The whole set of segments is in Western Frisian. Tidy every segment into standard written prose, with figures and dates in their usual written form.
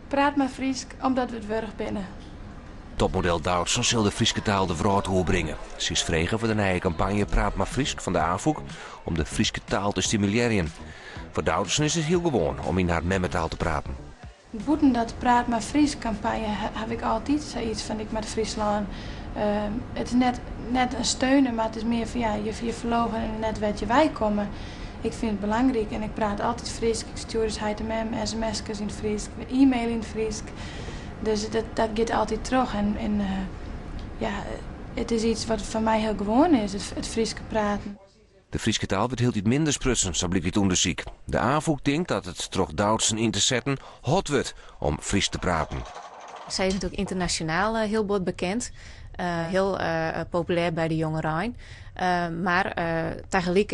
Praat mar Frysk, omdat we it wurdich binne. Topmodel Doutzen sil de Fryske taal de wrâld oerbringe. Se is frege foar de nije kampanje Praat mar Frysk fan de Afûk om de Fryske taal te stimulearjen. Foar Doutzen is it hiel gewoan om yn har memmetaal te praten. Bûten dat Praat mar Frysk kampanje haw ik altyd sayts fan ik moat Fryslân. It is net net in steunen, mar it is mear fan ja, je ferloochene net wêr't je weikomme. Ik fyn it belangryk en ik praat altyd Frysk. Ik stjoer ús heit en mem sms'kes yn it Frysk, we e-maile yn it Frysk. Dus dat dat giet altyd troch en en ja, it is iets wat foar my hiel gewoan is, it Fryske praten. De Fryske taal wurdt hieltyd minder sprutsen, sa blykt út ûndersyk. De Afûk tinkt dat it troch Doutzen yn te setten hot wurdt om Frysk te praten. Sy is natuerlik ynternasjonaal hiel bot bekend. Hiel populêr by de jongerein. Mar tagelyk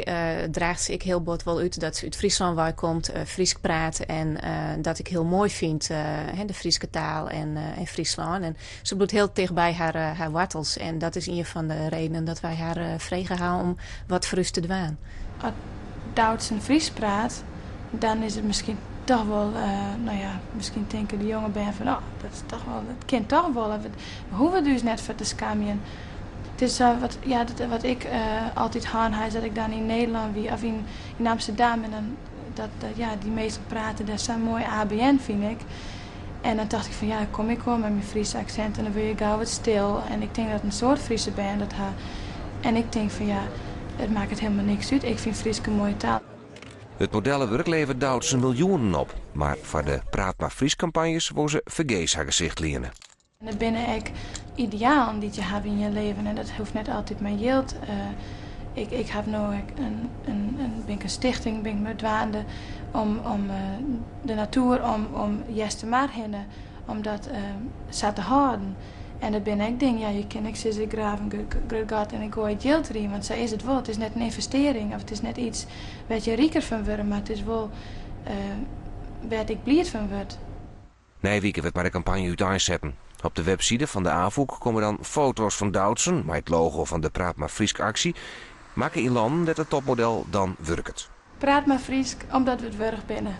draacht se ek hiel bot wol út dat se út Fryslân wei komt, Frysk praat en dat ek hiel moai fynt, de Fryske taal en Fryslân. En se bliuwt hiel ticht by har woartels en dat is ien fan de redenen dat wy har frege ha om wat foar ús te dwaan. As Doutzen Frysk praat, dan is it miskien toch wol, no ja, miskien tinke de jonge bern fan oh, dat is toch wol, dat kin toch wol, we hoege ús net foar te skamjen. It is sa wat, ja, wat ik altyd hân ha is dat ik dan yn Nederlân wie of yn Amsterdam en dan dat, ja, dy minsken prate dêr sa moai ABN fyn ik. En dan tocht ik fan ja, kom ik wol mei myn Fryske aksint en dan wurde je gau wat stil. En ik tink dat in soad Fryske bern dat ha. En ik tink fan ja, it makket helemaal niks út. Ik fyn Frysk in moaie taal. It modellewurk leveret Doutzen miljoenen op, mar foar de Praat mar Frysk kampanjes wol se fergees har gesicht liene. En der binne ek idealen dy't je hawwe yn je leven en dat hoecht net altyd mei jild. Ik, ik haw no ek in, in, in, bin ik in stichting bin ik mei dwaande om, om de natoer om, om Eastermar hinne, om dat sa te hâlden. En dat binne ek dingen, ja, je kinne ek sizze ik graaf in grut gat en ik goai it jild deryn, want sa is it wol. It is net in ynvestearring of it is net iets wêr't je riker fan wurde, mar it is wol wêr't ik bliid fan wurd. Nije wike wurdt mei de kampanje úteinsetten. Op de webside fan de Afûk komme dan foto's fan Doutzen mei it logo fan de Praat mar Frysk aksje, makke yn lannen dêr't it topmodel dan wurket. Praat mar Frysk, omdat we it wurdich binne.